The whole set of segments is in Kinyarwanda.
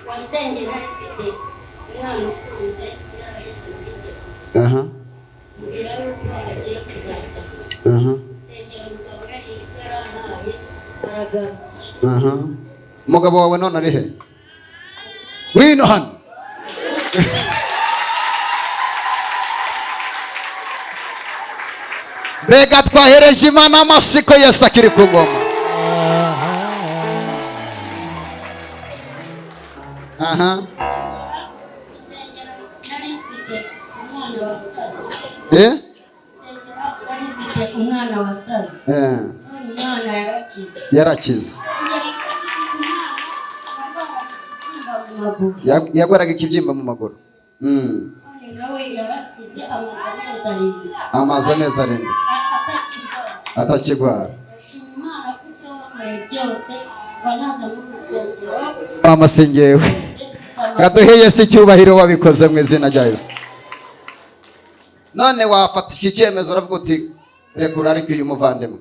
Wansengera mfite umwana ufunze, yarageze muri gereza. Mbwira yuko agiye kuzataha. Nsengera umugabo yari yarantaye, aragaruka. Umugabo wawe none ari he? Ngwino hano. Mbega twahereje Imana amashyi ko Yesu akiri ku ngoma. Aha. Nsengera nari mfite umwana wasaze. Eh? Nsengera nari mfite umwana wasaze. None umwana yarakize. Yarakize. Nsengera mfite umwana warwaraga ikibyimba mu maguru. Yarwaraga ikibyimba mu maguru. None nawe yarakize, amaze amezi 7. Amaze amezi 7. Atakirwara. Atakirwara. Ndashima Imana ko ibyo wankoreye byose kuva naza muri rusengero. Amasengewe kaduhe Yesu icyubahiro wabikoze mu izina rya Yesu. None wafata iki cyemezo, uravuga uti rekura, ariko uyu muvandimwe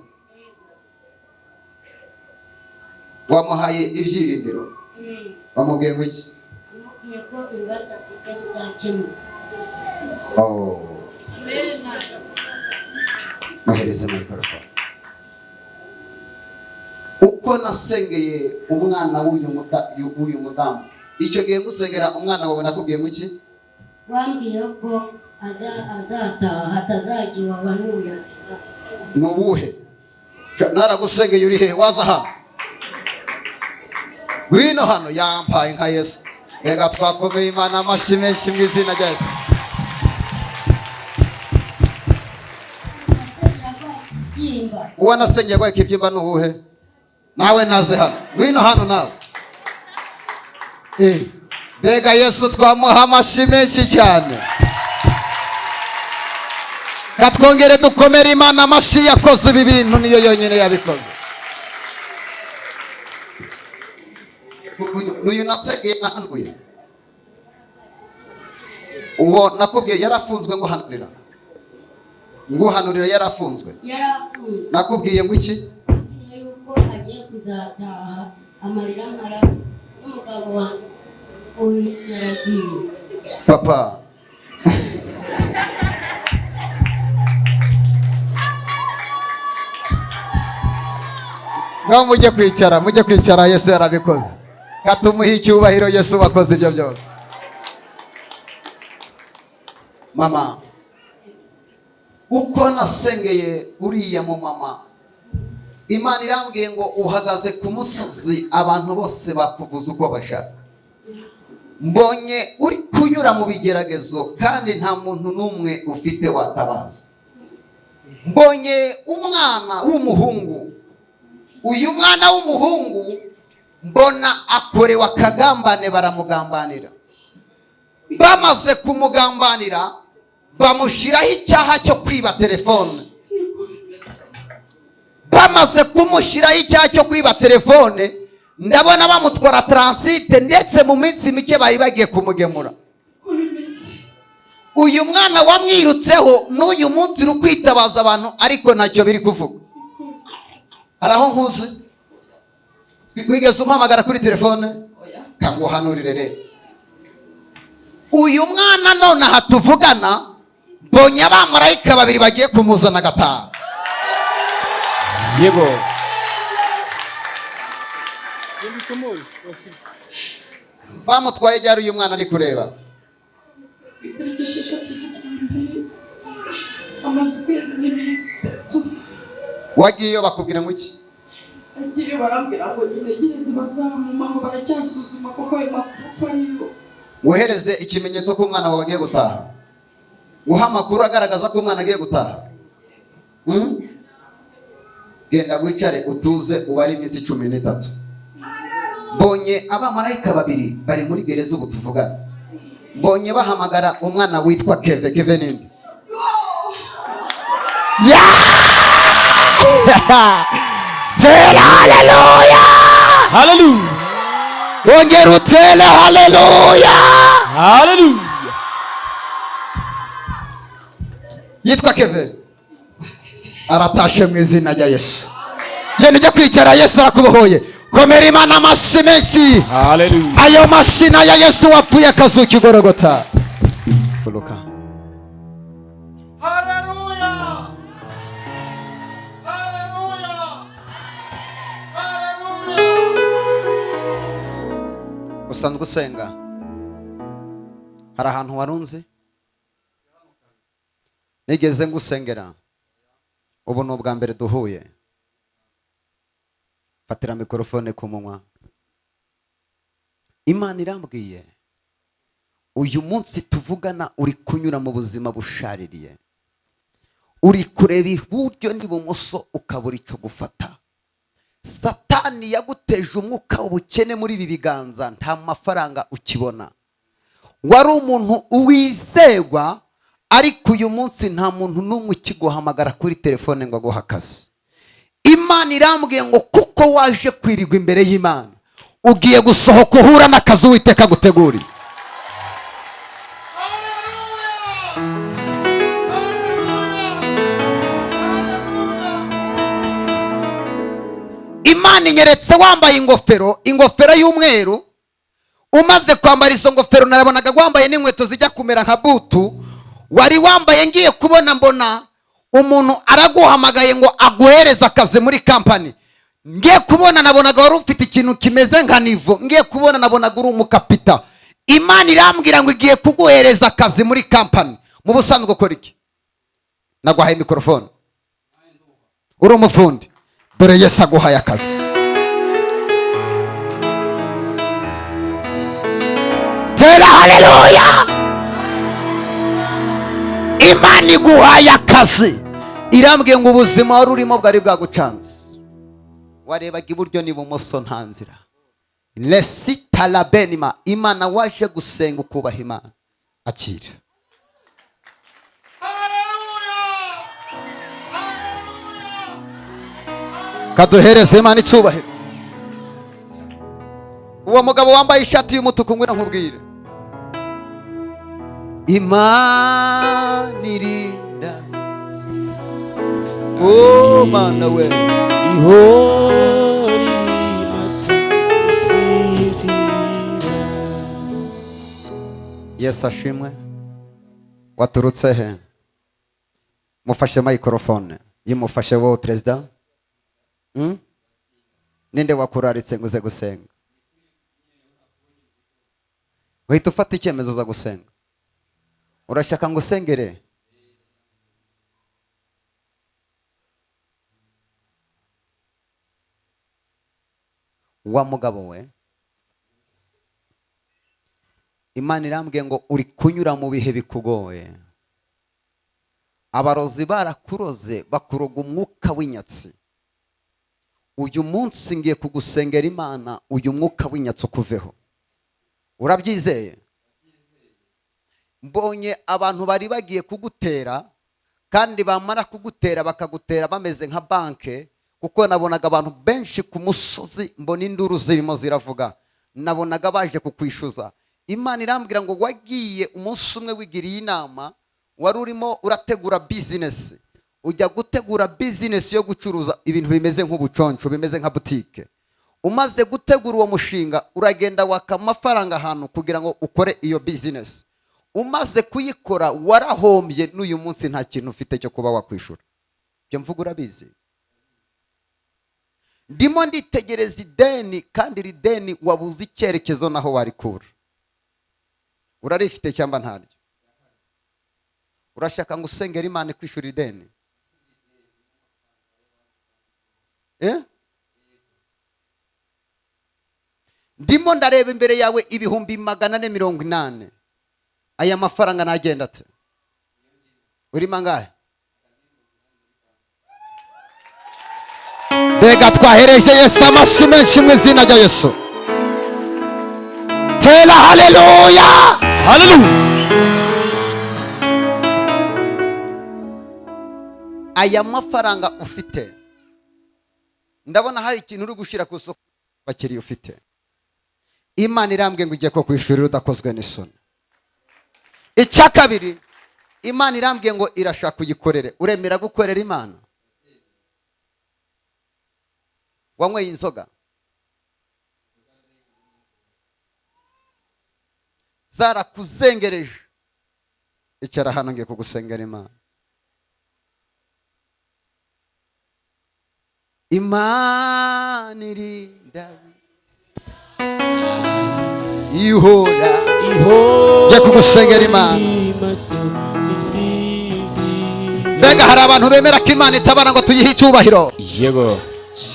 wamuhaye ibyiringiro. Wamubwiye ngo iki? Amubwiye ko ibibazo afite bizakemuka. Oh. Muhereze microphone. Uko nasengeye umwana w'uyu mudamu, icyo gihe ngusengera umwana wawe, nakubwiye ngo iki? Wambwiye ko azataha, atazajya iwawa n'ubuyaga. Ni ubuhe? Naragusengeye uri he? Waza hano, ngwino hano. Yampaye nka Yesu. Reka twakomeye Imana amashyi menshi mu izina rya Yesu. Ikibyimba. Uwo nasengeye arwaye ikibyimba ni uwuhe? Nawe naze hano, ngwino hano nawe. Mbega Yesu twamuha amashyi menshi cyane. Katwongere dukomere Imana amashyi yakoze ibi bintu, niyo yonyine yabikoze. Uyu nasengeye nahanuye, uwo nakubwiye yarafunzwe, nguhanurira yarafunzwe. Yarafunze. Nakubwiye ngo iki? Yambwiye yuko agiye kuzataha, amarira nkaya n'umugabo wanjye uyu yaragiye. Papa, ngaho mujye kwicara, mujye kwicara. Yesu yarabikoze, katumuhe icyubahiro Yesu wakoze ibyo byose. Mama, uko nasengeye uriya mu mama, Imana irambwiye ngo uhagaze ku musozi, abantu bose bakuvuza uko bashaka. Mbonye uri kunyura mu bigeragezo kandi nta muntu n'umwe ufite watabaza. Mbonye umwana w'umuhungu, uyu mwana w'umuhungu mbona akorewe akagambane, baramugambanira. Bamaze kumugambanira bamushyiraho icyaha cyo kwiba telefone. Bamaze kumushyiraho icyaha cyo kwiba telefone, ndabona bamutwara transit, ndetse mu minsi mike bari bagiye kumugemura. Uyu mwana wamwirutseho n'uyu munsi uri kwitabaza abantu, ariko ntacyo biri kuvuga. Hari aho nkuzi wigeze umpamagara kuri telefone kanguhanurire. Rero uyu mwana none aha tuvugana, mbonye abamarayika babiri bagiye kumuzana agataha. Yego. Bamutwaye ryari uyu mwana ari kureba? Ku itariki 6 z'ukwa mbere, amaze ukwezi n'iminsi 3. Wagiyeyo bakubwira ngo iki? Agiye barambwira ngo ntegereze bazamuma, ngo baracyasuzuma kuko ayo makuru ko ariyo. Wohereze ikimenyetso ko umwana wawe agiye gutaha, guha amakuru agaragaza ko umwana agiye gutaha. Genda wicare utuze, ubare iminsi 13. Mbonye abamarayika babiri bari muri gereza ubu tuvugana, mbonye bahamagara umwana witwa Keve. Keve ninde? Tera haleluya! Haleluya. Wongera utere haleluya! Haleluya. Yitwa Keve, aratashe mu izina rya Yesu. Genda ujya kwicara, Yesu arakubohoye. Komera Imana amashyi menshi. Hallelujah. Ayo mashina ya Yesu wapfuye akazuka igorogota. Luka. Haleluya! Haleluya! Haleluya! Usanzwe usenga? Hari ahantu warunze nigeze ngusengera? Ubu ni ubwa mbere duhuye. Fatira mikorofone ku munwa. Imana irambwiye, uyu munsi tuvugana uri kunyura mu buzima bushaririye, uri kureba iburyo n'ibumoso ukabura icyo gufata. Satani yaguteje umwuka w'ubukene muri ibi biganza, nta mafaranga ukibona. Wari umuntu wizegwa, ariko uyu munsi nta muntu n'umwe ukiguhamagara kuri telefone ngo aguhe akazi. Imana irambwiye ngo kuko waje kwirirwa imbere y'Imana, ugiye gusohoka uhura n'akazi Uwiteka aguteguriye. Imana inyeretse wambaye ingofero, ingofero y'umweru. Umaze kwambara izo ngofero narabonaga wambaye n'inkweto zijya kumera nka butu wari wambaye. Ngiye kubona mbona umuntu araguhamagaye ngo aguhereze akazi muri kampani. Ngiye kubona nabonaga wari ufite ikintu kimeze nka niveau. Ngiye kubona nabonaga uri umukapita. Imana irambwira ngo igiye kuguhereza akazi muri kampani. Mu busanzwe ukora iki? Naguhaye mikorofone. Uri umufundi? Dore Yesu aguhaye akazi. Tera haleluya! Imana iguhaye akazi. Irambwiye ngo ubuzima wari urimo bwari bwagucanze, warebaga iburyo n'ibumoso nta nzira. Lesitarabenima. Imana waje gusenga ukubaha Imana, akira. Kaduhereze Imana icyubahiro. Uwo mugabo wambaye ishati y'umutuku, ngwino nkubwire. Imana irinda. Oh Mana we! Ihora iri maso isinzira. Yesu ashimwe. Waturutse he? Mufashe microphone. Yimufashe wowe perezida. Ninde wakuraritse ngo uze gusenga? Uhita ufata icyemezo uza gusenga. Urashaka ngo usengere? Wa mugabo we, Imana irambwiye ngo uri kunyura mu bihe bikugoye. Abarozi barakuroze, bakuroga umwuka w'inyatsi. Uyu munsi ngiye kugusengera Imana uyu mwuka w'inyatsi ukuveho. Urabyizeye? Mbonye abantu bari bagiye kugutera, kandi bamara kugutera bakagutera bameze nka banke, kuko nabonaga abantu benshi ku musozi, mbona induru zirimo ziravuga, nabonaga baje kukwishyuza. Imana irambwira ngo wagiye umunsi umwe wigiriye inama, wari urimo urategura bizinesi, ujya gutegura bizinesi yo gucuruza ibintu bimeze nk'ubuconco, bimeze nka butike. Umaze gutegura uwo mushinga, uragenda waka amafaranga ahantu kugira ngo ukore iyo bizinesi. Umaze kuyikora warahombye, n'uyu munsi nta kintu ufite cyo kuba wakwishura. Ibyo mvuga urabizi? Ndimo nditegereza ideni, kandi iri deni wabuze icyerekezo naho warikura. Urarifite cyangwa ntaryo? Urashaka ngo usengere Imana ikwishura ideni? Ndimo ndareba imbere yawe 480,000. Aya mafaranga nagenda ate? Urimo angahe? Mbega twahereje Yesu amashyi menshi mu izina rya Yesu. Tera haleluya! Haleluya! Aya mafaranga ufite, ndabona hari ikintu uri gushyira ku isoko bakiriya ufite. Imana irambwiye ngo ugiye ko kwishurira udakozwe n'isoni. Icya kabiri, Imana irambwiye ngo irashaka uyikorere. Uremera gukorera Imana? Wanyweye inzoga? Zarakuzengereje. Icara hano ngiye kugusengera Imana. Imana irinda ihora. Ngiye kugusengera Imana. Mbega hari abantu bemera ko Imana itabara ngo tuyihe icyubahiro. Yego.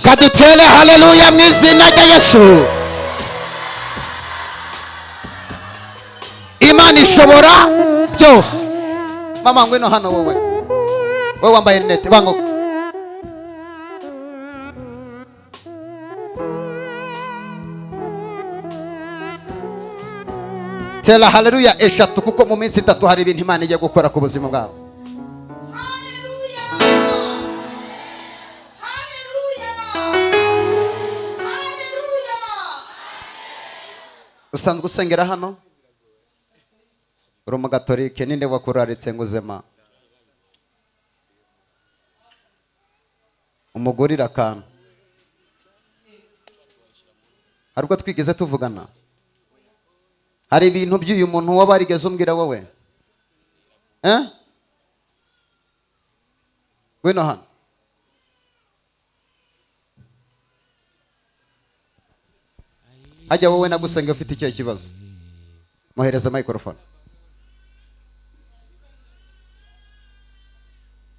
Kadutere haleluya mu izina rya Yesu. Imana ishobora byose. Mama ngwino hano wowe. Wowe wambaye rinete banguka. Tera haleluya 3 kuko mu minsi 3 hari ibintu Imana igiye gukora ku buzima bwawe. Usanzwe usengera hano? Uri umugatolike, ninde wakuraritse ngo uzema? Umugurira akantu. Hari ubwo twigeze tuvugana? Hari ibintu by'uyu muntu waba warigeze umbwira wowe? Ngwino hano. Hajya wowe nagusenga ufite icyo kibazo. Muhereza microphone.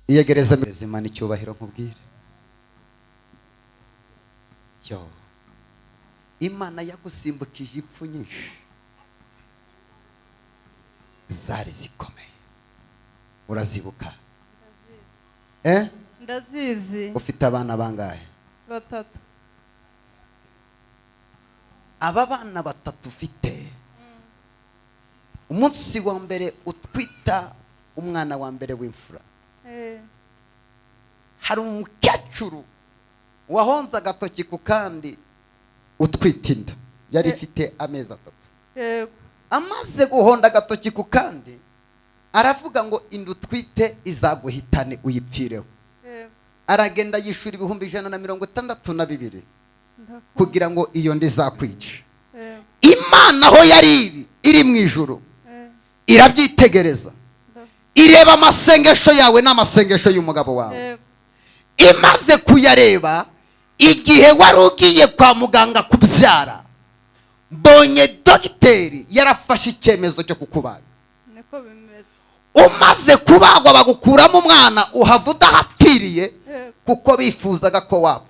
Iyegereza Imana icyubahiro nkubwire. Yo. Imana yagusimbukije ipfu nyinshi. Zari zikomeye. Urazibuka? Ndazizi. Ufite abana bangahe? 3. Aba bana 3 ufite. Umunsi wa mbere utwita umwana wa mbere w'imfura. Hari umukecuru wahonze agatoki ku kandi utwita inda yari ifite amezi 3. Amaze guhonda agatoki ku kandi aravuga ngo inda utwite izaguhitane uyipfireho. Aragenda yishura 162,000 kugira ngo iyo nda izakwice. Imana aho yari iri mu ijuru irabyitegereza, ireba amasengesho yawe n'amasengesho y'umugabo wawe. Imaze kuyareba, igihe wari ugiye kwa muganga kubyara, mbonye dogiteri yarafashe icyemezo cyo kukubaga. Umaze kubagwa bagukuramo umwana uhava udahapfiriye kuko bifuzaga ko wapfa.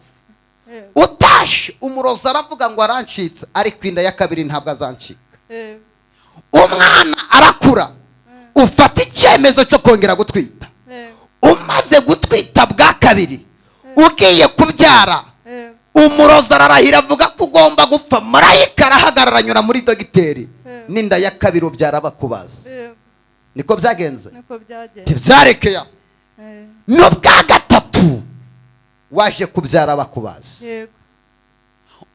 Utashe umurozi aravuga ngo arancitse, ariko inda ya kabiri ntabwo azancika. Umwana arakura, ufata icyemezo cyo kongera gutwita. Umaze gutwita bwa kabiri ugiye kubyara, umurozi ararahira avuga ko ugomba gupfa. Marayika arahagarara anyura muri dogiteri, n'inda ya kabiri ubyara bakubaza. Niko byagenze? Ntibyarekeye. N'ubwa gatatu waje kubyara bakubaze.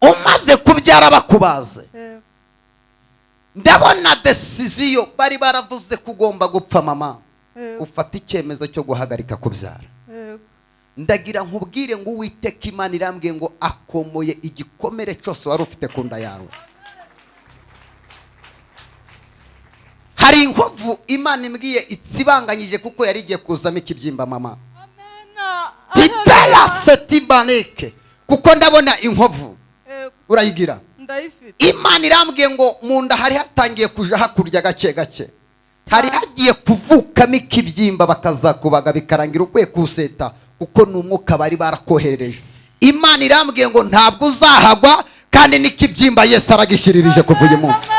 Umaze kubyara bakubaze, ndabona decision bari baravuze ko ugomba gupfa mama. Ufata icyemezo cyo guhagarika kubyara. Ndagira nkubwire ngo Uwiteka Imana irambwiye ngo akomoye igikomere cyose wari ufite ku nda yawe. Hari inkovu Imana imbwiye itsibanganyije kuko yari igiye kuzamo ikibyimba mama. Tibera setibaneke, kuko ndabona inkovu urayigira. Imana irambwiye ngo mu nda hari hatangiye kuja hakurya gake gake. Hari hagiye kuvukamo ikibyimba bakazakubaga bikarangira ukwiye kuseta kuko n'umwuka bari barakoherereje. Imana irambwiye ngo ntabwo uzahagwa kandi n'ikibyimba Yesu aragishiririje kuva uyu munsi.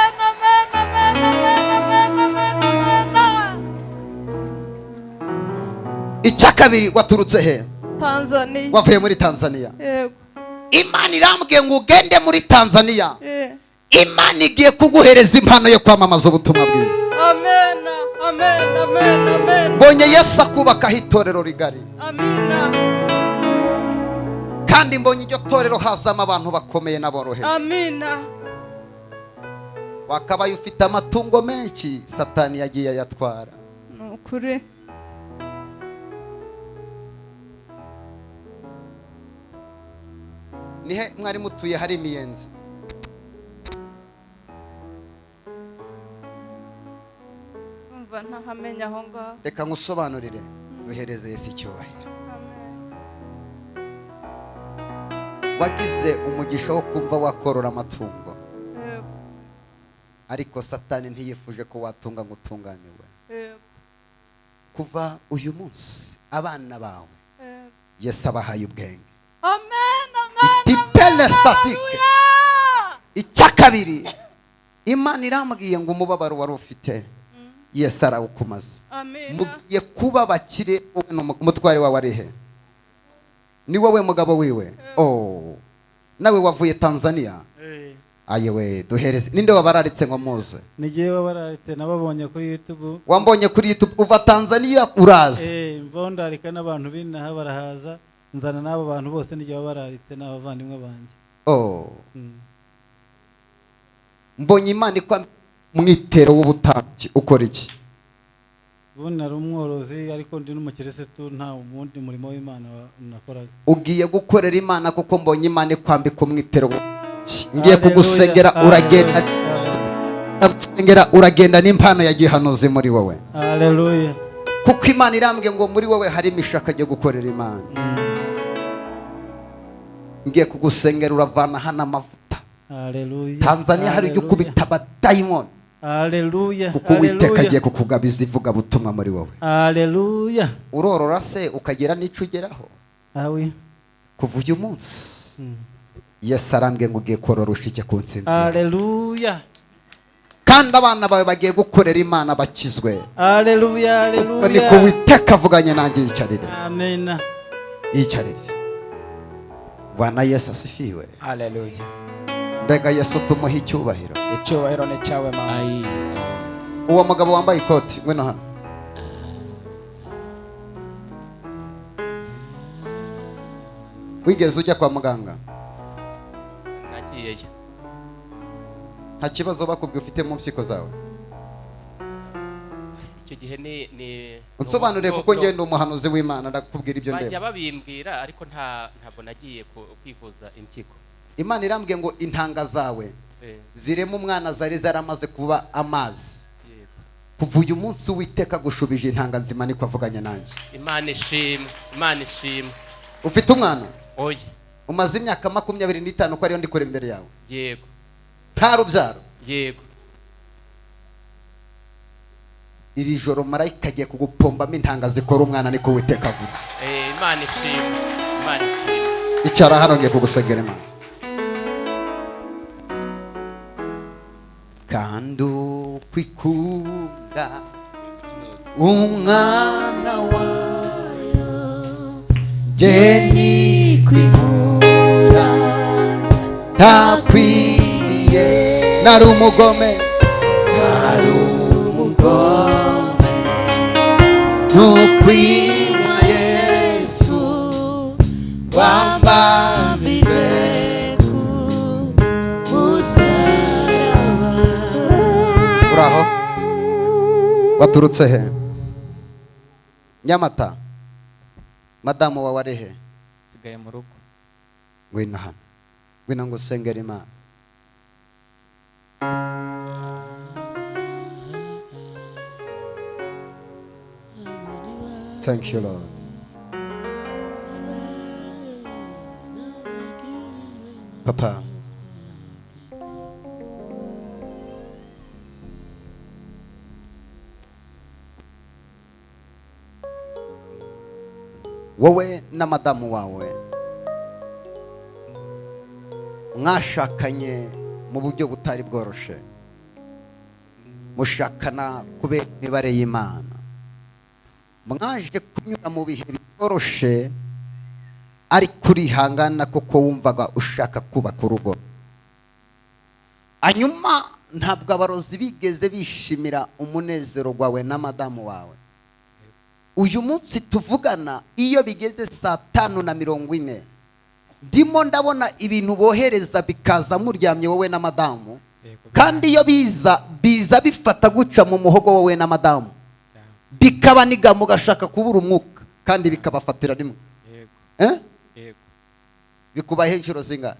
Icya kabiri waturutse he? Tanzania. Wavuye muri Tanzania. Yego. Imana irambwiye ngo ugende muri Tanzania. Imana igiye kuguhereza impano yo kwamamaza ubutumwa bwiza. Amen. Amen. Amen. Amen. Mbonye Yesu akubakaho itorero rigari. Amina. Kandi mbonye iryo torero hazamo abantu bakomeye n'aboroheje. Amina. Wakabaye ufite amatungo menshi Satani yagiye ayatwara. Nukuri. Nihe mwari mutuye hari imiyenzi? Ndumva ntahamenya aho ngaho. Reka ngusobanurire, duhereze Yesu icyubahiro. Wagize umugisha wo kumva wakorora amatungo, ariko Satani ntiyifuje ko watunga ngo utunganiwe. Kuva uyu munsi abana bawe Yesu abahaye ubwenge. Amen, amen. Itipele statike. Icya kabiri, Imana irambwiye ngo umubabaro wari ufite Yesu arawukumaza. Mugiye kuba bakire. Umutware wawe ari he? Ni wowe mugabo wiwe? Oh, nawe wavuye Tanzania? Ayewe, duhereze. Ninde wabararitse ngo muze? Nigiye wabararitse, nababonye kuri YouTube. Wambonye kuri YouTube uva Tanzania uraza? Mbondarika n'abantu binaha barahaza, nzana n'abo bantu bose nigiye wabararitse n'abavandimwe banjye. Oh. Mbonye Imana ikwa mwitero w'ubutambyi. Ukora iki? Ubundi nari umworozi, ariko ndi n'umukirisitu, nta wundi murimo w'Imana nakoraga. Ugiye gukorera Imana kuko mbonye Imana ikwambika umwitero. Ngiye kugusengera uragenda, ndagusengera uragenda n'impano ya gihanuzi muri wowe. Haleluya. Kuko Imana irambwiye ngo muri wowe harimo ishaka ryo gukorera Imana. Ngiye kugusengera uravana hano amavuta. Haleluya. Tanzania hari ujya ukubita abadayimoni. Haleluya. Kuko Uwiteka agiye kukugabiza ivugabutumwa muri wowe. Haleluya. Urorora se ukagira n'icyo ugeraho? Awi. Kuva uyu munsi Yesu arambwiye ngo ugiye korora ushike ku nsinzi. Haleluya. Kandi abana bawe bagiye gukorera Imana bakizwe. Haleluya, haleluya. Ni ku Uwiteka avuganye nanjye. Yicarire. Amen. Yicarire. Bwana Yesu asifiwe. Haleluya. Mbega Yesu tumuha icyubahiro. Icyubahiro ni cyawe mama. Uwo mugabo wambaye ikoti ngwino hano. Wigeze ujya kwa muganga? Nagiyeyo. Nta kibazo bakubwiye ufite mu mpyiko zawe? Icyo gihe ni unsobanurire kuko ngenda umuhanuzi w'Imana ndakubwira ibyo ndeba. Bajya babimbwira ariko ntabwo nagiye kwivuza impyiko. Imana irambwiye ngo intanga zawe zirema umwana zari zaramaze kuba amazi. Kuva uyu munsi Uwiteka gushubije intanga nzima, niko avuganye nanjye. Imana ishimwe, Imana ishimwe. Ufite umwana? Oya. Umaze imyaka 25 ko ariyo ndi kure imbere yawe? Yego. Nta rubyaro? Yego. Iri joro marayika agiye kugupombamo intanga zikora umwana, niko Uwiteka avuze. Imana ishimwe, Imana ishimwe. Icara hano ngiye kugusengera Imana. Kandi ukwikunda umwana wayo jye nikwikunda ntakwiriye, nari umugome, nari umugome, ntukwima Yesu wambambirwe ku musaraba. Uraho? Waturutse he? Nyamata. Madamu wawe ari he? Sigaye mu rugo. Ngwino hano. Ngwino ngo usengere Imana. Thank you, Lord. Papa. Wowe na madamu wawe mwashakanye mu buryo butari bworoshe, mushakana kubera imibare y'Imana, mwaje kunyura mu bihe bitoroshe, ariko urihangana kuko wumvaga ushaka kubaka urugo. Hanyuma ntabwo abarozi bigeze bishimira umunezero wawe na madamu wawe. Uyu munsi tuvugana iyo bigeze 5:40 ndimo ndabona ibintu bohereza bikaza muryamye wowe na madamu, kandi iyo biza bifata guca mu muhogo wowe na madamu, bikabaniga mugashaka kubura umwuka, kandi bikabafatira rimwe. Yego. Bikubaho inshuro zingahe?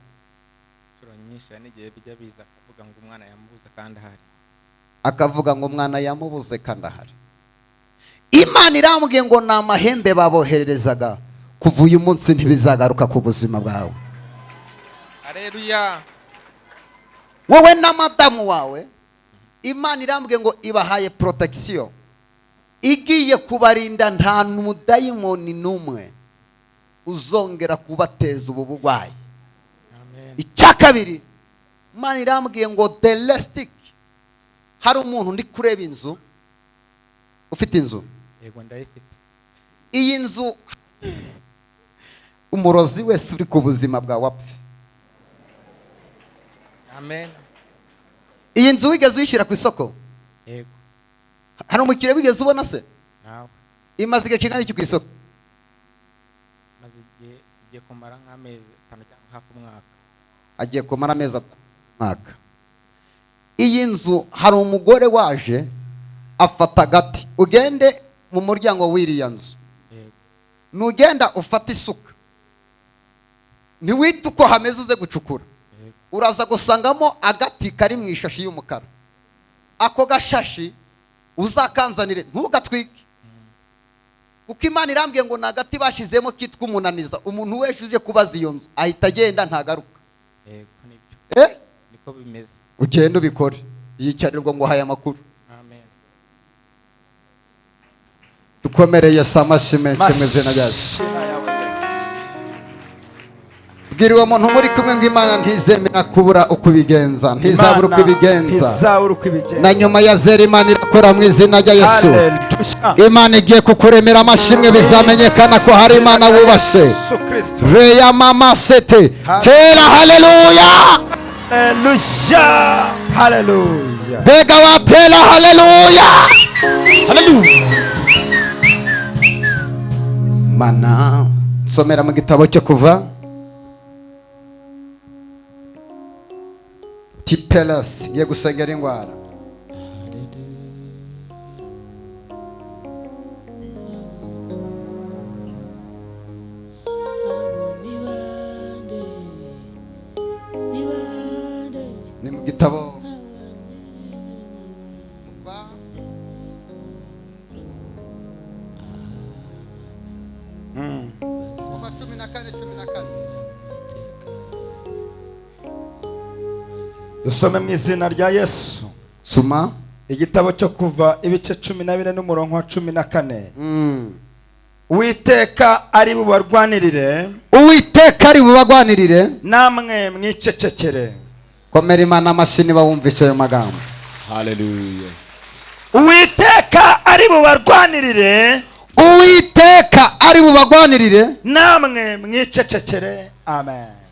Inshuro nyinshi, n'igihe bijya biza akavuga ngo umwana yamubuze kandi ahari. Akavuga ngo umwana yamubuze kandi ahari. Imana irambwiye ngo ni amahembe babohererezaga, kuva uyu munsi ntibizagaruka ku buzima bwawe. Haleluya. Wowe na madamu wawe, Imana irambwiye ngo ibahaye protection igiye kubarinda, nta mudayimoni n'umwe uzongera kubateza ubu burwayi. Amen. Icya kabiri, Imana irambwiye ngo delestic, hari umuntu ndi kureba inzu, ufite inzu? Yego, ndayifite. Iyi nzu umurozi wese uri ku buzima bwawe apfe. Amen. Iyi nzu wigeze uyishyira ku isoko? Yego. Hari umukiriya wigeze ubona se? Nawe. Imaze igihe kingana iki ku isoko? Maze igihe igiye kumara nk'amezi 5 cyangwa hafi umwaka. Agiye kumara amezi 5 umwaka. Iyi nzu hari umugore waje afata agati, ugende mu muryango w'iriya nzu. Yego. Nugenda ufata isuka, ntiwite uko hameze, uze gucukura. Yego. Uraza gusangamo agati kari mu ishashi y'umukara. Ako gashashi uzakanzanire, ntugatwike, kuko Imana irambwiye ngo ni agati bashyizemo kitwa umunaniza. Umuntu wese uje kubaza iyo nzu ahita agenda ntagaruka. Yego, nibyo. Niko bimeze. Ugende ubikore, yicarirwa ngo uhaye amakuru. Amen. Dukomereye amashyi menshi mu izina rya Yesu. Bwira uwo muntu muri kumwe ngo Imana ntizemera kubura uko ibigenza, ntizabura uko ibigenza. Ntizabura uko ibigenza. Na nyuma ya zero Imana irakora mu izina rya Yesu. Haleluya. Imana igiye kukuremera amashimwe, bizamenyekana ko hari Imana wubashe. Yesu Kristo. Reya mama sete tera haleluya. Haleluya. Haleluya. Bega watera haleluya. Haleluya. Mana, nsomera mu gitabo cyo Kuva Tipelas, ngiye gusengera indwara. Ni mu gitabo Kuva Kuva 14:14. Dusome mu izina rya Yesu. Soma. Igitabo cyo Kuva ibice 14 n'umurongo wa 14. Uwiteka ari bubarwanirire. Uwiteka ari bubagwanirire, namwe mwicecekere. Komera Imana amashyi niba wumvise ayo magambo. Haleluya. Uwiteka ari bubarwanirire. Uwiteka ari bubagwanirire, namwe mwicecekere. Amen.